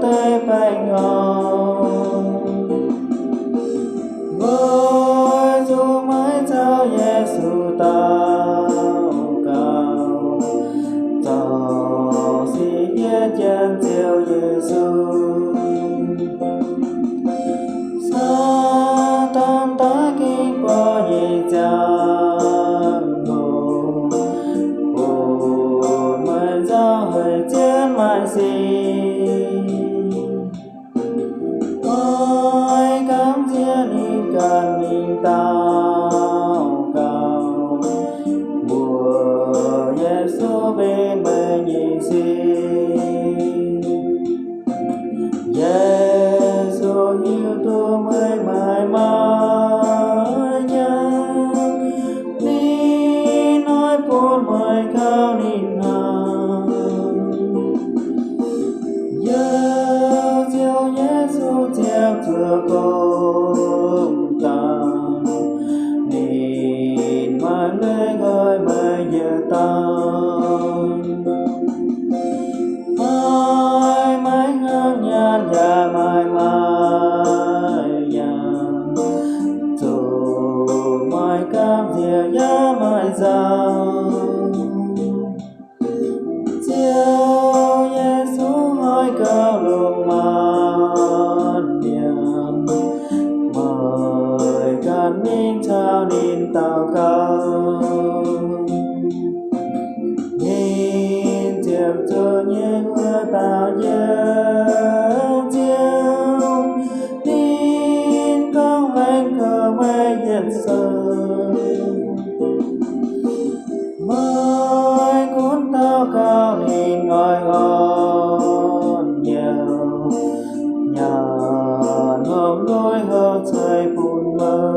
deix baengh orn. Weic zuqc meih caux Yesu daux gaux, zorc sic hietv jienv Ziouv Yesu. Saadaan daaih gengh buoz nyei ziangh hoc, bun meih nzauh hec jienv maaih sic. Oix gamh nziex ninh ganh mingh daux gaux, mbuox Yesu benx meih nyei Sing. Yesu hiuv duqv meih maiv maaih nyaanh, ninh oix bun meih gauh ninh hnaangx. Yiem Ziouv Yesu ziangh zuoqc gong dangh, ninh maaih leiz nqoi meih njiec dangh. Maaih maiv hnangv nyaanh yaac maaih maaih nyaanh, zuqc maaih gamh nziex yaac maaih nzauh. Ziouv Yesu oix gauh longc maanc mienh, meih ganh mingh caux ninh daux gaux. Ninh ziepc zuoqv nyei wuov dauh njien-youh, ninh gorngv laengz kouv meih yietc sou. Meih gunv daux gaux ninh oix orn-nyouh, nyanc hopv lueiv houc ceix bun meih.